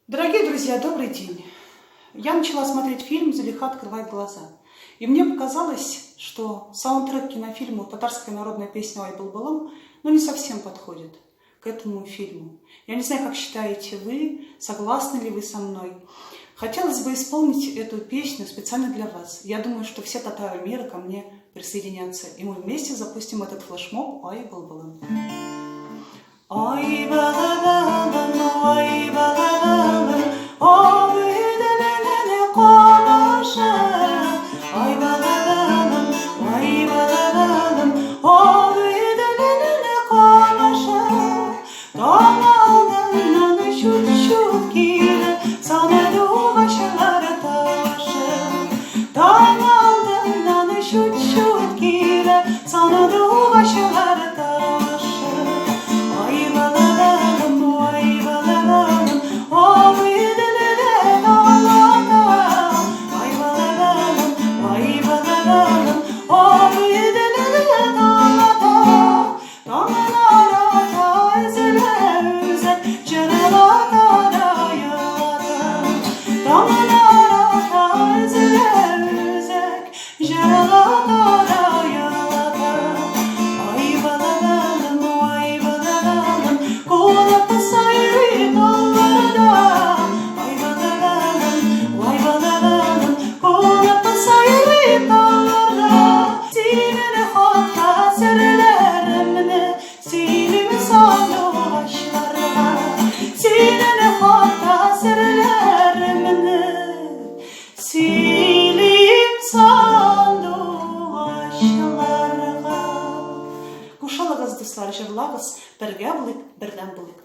Дорогие друзья, добрый день. Я начала смотреть фильм «Зулейха открывает глаза». И мне показалось, что саундтрек кинофильму «Татарская народная песня Ай былбылым» ну, не совсем подходит к этому фильму. Я не знаю, как считаете вы, согласны ли вы со мной. Хотелось бы исполнить эту песню специально для вас. Я думаю, что все татары мира ко мне присоединятся, и мы вместе запустим этот флешмоб «Ай былбылым». Ай былбылым, ай былбылым, Агыйделнең камышы. Ай былбылым, ай былбылым, Агыйделнең камышы. Таң алдыннан чут-чут килә Сандугачлар тавышы. Таң алдыннан чут-чут килә Сандугачлар тавышы. Ай былбылым, ай былбылым, Агыйделдә талларда. Ай былбылым, ай былбылым, Агыйделдә талларда. Таңнар ата, өзелә үзәк, Җырлата да елата. Таңнар ата, өзелә үзәк, Җырлата да елата. Ай былбылым, ай былбылым, Кунып сайрый талларда. Ай былбылым, ай былбылым, Кунып сайрый талларда. Синең хакта серләремне Сөйлим сандугачларга. Синең хакта серләремне Сөйлим сандугачларга. Кушылыгыз, дуслар, җырлагыз, бергә булыйк, бердәм булыйк.